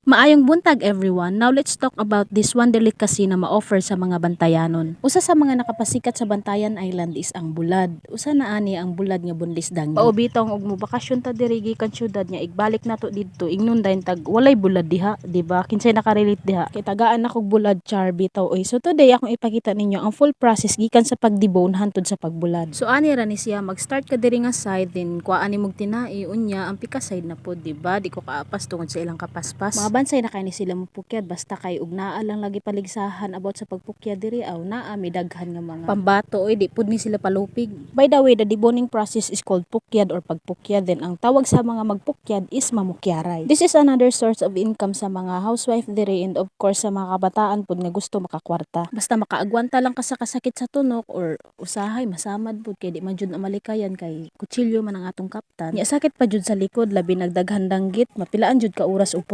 Maayong buntag, everyone. Now let's talk about this one delicacy na ma-offer sa mga Bantayanon. Usa sa mga nakapasikat sa Bantayan Island is ang bulad. Usa na ani ang bulad nga bunlis dangi. Mao bitong og mo bakasyon ta diri gikan syudad nya igbalik nato didto, ingnon dayon tag walay bulad diha, di ba? Kinsay nakarelate diha? Kay tagaan nakog bulad, char bitaw oy. So today akong ipakita ninyo ang full process gikan sa pagdebone hantod sa pagbulad. So ani ra ni siya, mag-start ka diri nga side, then kuhaan nimog tinai, unya ang pika side na pod, di ba? Di ko kaapas tungod sa ilang kapaspas. Mabansay na kay ni sila mopukyad, basta kay ug naa lang lagi paligsahan about sa pagpukyad diri aw naa mi daghan nga mga pambato oy, di pud ni sila palupig. By the way, the deboning process is called pukyad or pagpukyad, then ang tawag sa mga magpukyad is mamukyaray. This is another source of income sa mga housewife diri and of course sa mga kabataan pud nga gusto makakwarta. Basta makaagwanta lang ka sa kasakit sa tunok or usahay masamad pud kay di man jud na malikayan kay kutsilyo man ang atong kaptan. Nya sakit pa jud sa likod, labi nagdaghan danggit, mapilaan jud ka oras og